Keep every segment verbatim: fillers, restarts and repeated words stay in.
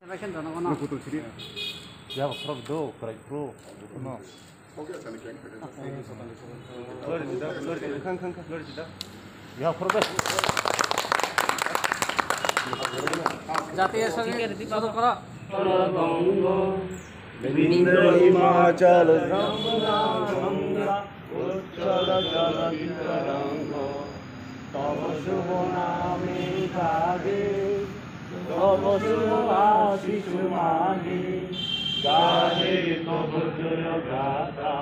Nakuto siri. Ya, khorok do, khorok do. No. Ya, khorok do. জাতীয় সঙ্গীত শুরু করো। বঙ্গ, বৃন্দ, হিমাচল, যমুনা, গঙ্গা, উচ্ছল জল তরঙ্গ। তব শুভ নামে গাহে, তব শুভ আশিস মাগে, গাহে তব জয় গাথা।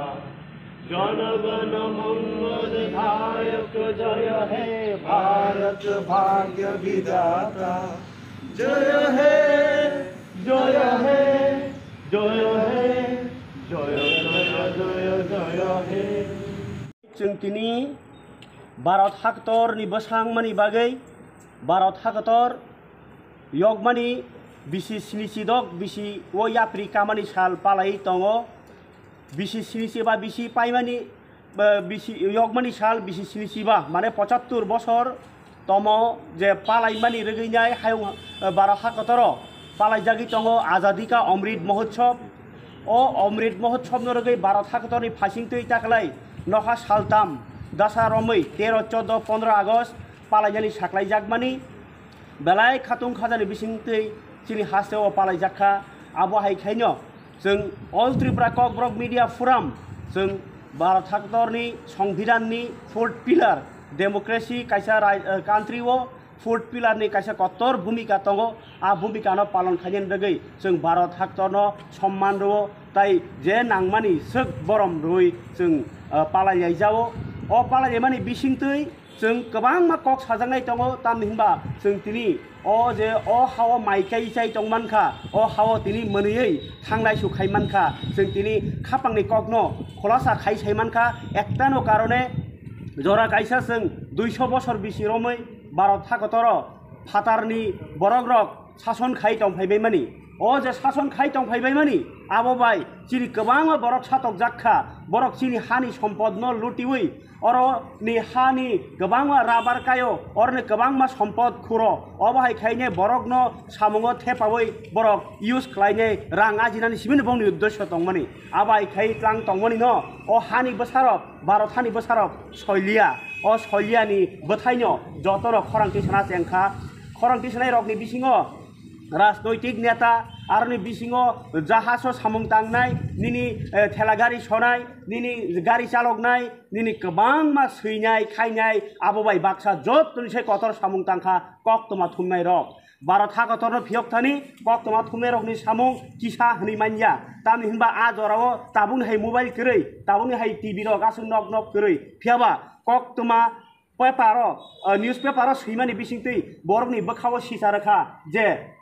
জনগণ মঙ্গল ধায়ক জয় হে, ভারত ভাগ্য বিধাতা। জয় হে, জয় হে, জয় হে, জয়, জয়, জয়, জয় হে। Chwng tini Bharat hakotor ni bwsang mani bagwi Bharat hakotor yokmani bisi sni sidok bisi o yapri kamani sal palai tongo. Bisi sni siba bisi paimani, eh, bisi yokmani sal bisi sni siba, mane pochattur bosor tomo je palaimani rwgwinai hayung, eh, Bharat hakotoro palaijagwi tongo Azadi Ka Amrit Mahotsav. O Amrit Mahotsav no rwgwi Bharat hakotorni phasingtwi taklai nokha saltam dasa romwi tero, chordo, pondro August palainani saklaijakmani belai khatung khajani bisingtwi chini hasteo palaijak kha. Abo hai khaino chwng All Tripura Kokborok Media Forum, chwng Bharat hakotorni Songbidanni fourth pillar, democracy kaisa rai-, eh, country o fourth pillar ni kaisa kotor bhumika tongo. A bhumika no palon khainani bagwi chwng Bharat hakotorno somman rwo, tai je nangmani swk borom rwi chwng, eh, palai lai jao. O palai laimani bisingtwi chwng kwbangma kok sajaknai tongo, tamni hinba chwng tini o je o hao mai kai chai tong mankha, o hao tini mwnwiwi thanglai su khai mankha, chwng tini khapangni kokno khulasa khai sai mankha. Ektano karone jora kaisa chwng duiso bosor bisi romwi Bharat hakotoro phatarni borokrok sason khai tong phaibaimani. O je sason khai tong phaibaimani, abo bai chini kwbangma borok satokjak kha, borok chini hani sompodno lutiwi, oro ni hani kwbangma rabar kaio, oroni kwbangma sompod khuro. Obo hai khaine borokno samungo thepawi borok use khlainai rang ajinani simi bongni uddesyo tongmani. Abo hai khai tlang tongmani no o hani bwsarok, Bharat hani bwsarok soiliya. O soiliyani bwthaino jotono khorang tisana chengkha. Khorang tisanai rokni bisingo rajnoitik neta, aroni bisingo jahajo samung tangnai, nini, eh, thela gari sonai, nini gari chaloknai, nini kwbangma swinai, khainai, abo bai baksa jottoni se kotor samung tangkha koktwma thumnai rok. Bharat hakotorno phiyok thani koktwma thumnai rokni samung kisa hwnwi manya. Tamni hinba a jorao tabukni hai mobile kwrwi, tabukni hai T V rok aswk nok nok kwrwi. Phiyaba koktwma paper o, ah, newspaper o swimani bisingtwi borokni bwkhao sisa rwkha je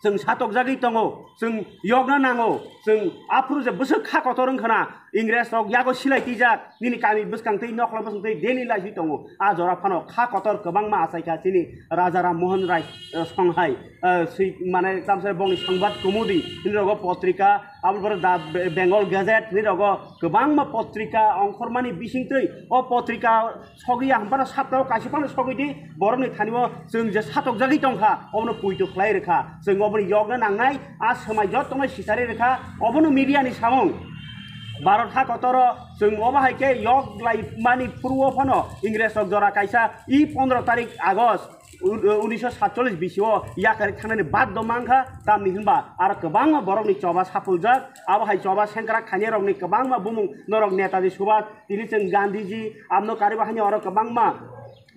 chwng satokjagwi tongo, chwng yokna nango, chwng aphuru je bwswk kha kotor wngkhana, Ingres rok yago silai twijak, nini kami bwskang twi nokla bwskang twi daily life wi tongo. A jora phano kha kotor kwbangma achaikha chini Raja Ram Mohan Rai, eh, songhai, eh, swi-, mane tamsa bongni songbat kumudi, nini rogo potrika, aboni pore da Be-, Bengal Gazette, nini rogo kwbangma potrika ongkhormani bisingtwi o potrika sogwi ya, hampano saptao kaisa phano sogwi di, borokni thani-o chwng je satokjagwi tongkha, obono poito khlai rwkha. Chwng oboni yokna nangnai, a swmai jottono sisari rwkha, obono media ni samung. Bharat hakotoro chwng obo hai khe yok laimani phuru-o phano Ingres rok jora kaisa i pondro tarik August u-, unisho satchollish bisio yakarwi thangnani baddo mankha, tamni hinba aro kwbangma borokni choba sapuljak, abo hai choba sengkrak khainai rokni kwbangma bumung norok Netaji Subhas, tini chwng Gandhiji, abno kariba haino oro kwbangma,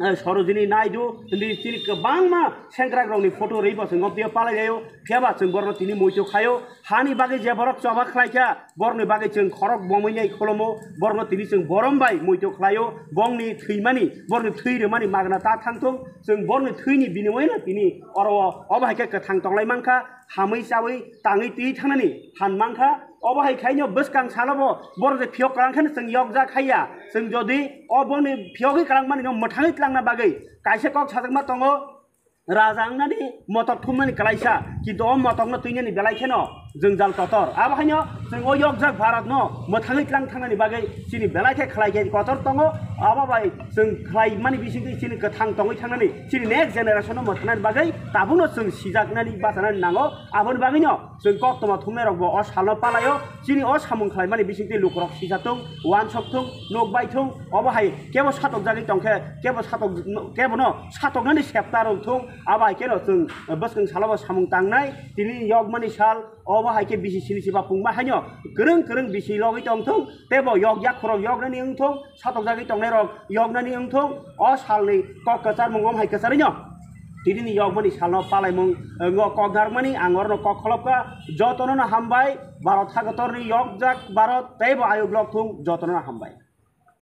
eh, Sarojini Naidu, hindi chini kwbangma sengkrak rokni photo rwi bo chwng obtio palai laio, phiyaba chwng borokno tini muitu khaio, hani bagwi je borok choba khlai kha, borokni bagwi chwng khorok bomwi nai kholomo, borokno tini chwng borom bai muitu khlaio, bongni thwimani, borokni thwi rwmani magna ta thangthung, chwng borokni thwini binimaino tini oro obo hai khe kwthang tonglai mankha, hamwi chawi tangwi twi thangnani phan mankha. Obo hai khaino bwskang salobo borok je phiyok kwlang kheno chwng yokjak haiya. Chwng jodi o boni phiyogwi kwlangmani no mwthangwi twlangna bagwi kaisa kok sajakma tongo, raja wngnani motok thumnani kwlaisa, kintu o motokno twinani belai kheno jwngjal kotor. Abo haino chwng o yokjak Bharat no mwthangwi tlang thangnani bagwi chini belai khe khlai khe kotor tongo. Abo bai chwng khlai mani bisingtwi chini kwthang tongwi thangnani, chini next generation no mwthangnani bagwi tabukno chwng sijaknani bachanani nango. Aboni bagwino chwng koktwma thumnairokbo o salno palaio. Chini o samung khlaimani bisingtwi lukurok sijak thung, uansuk thung, nukbai thung, obo hai kebo satokjagwi tongkhe, kebo satok, kebono satoknani septa rwng thung. Abo hai kheno chwng bwskang salobo samung tangnai, tini yokmani sal, obo hai khe bisi sini siba pungma haino kwrwng kwrwng bisi logwi tong thung, teibo yok yakhorok yoknani wng thung, satokjagwi tongnairok yoknani wng thung. O salni kok kwcharmung om hai kwcharwino tinini yokmani salno palaimung, eh, ngo kok narwkmani ang orono kok kholopkha. Jotono no hambai, Bharat hakotorni yokjak Bharat teibo ayuk lok thung, jotono no hambai.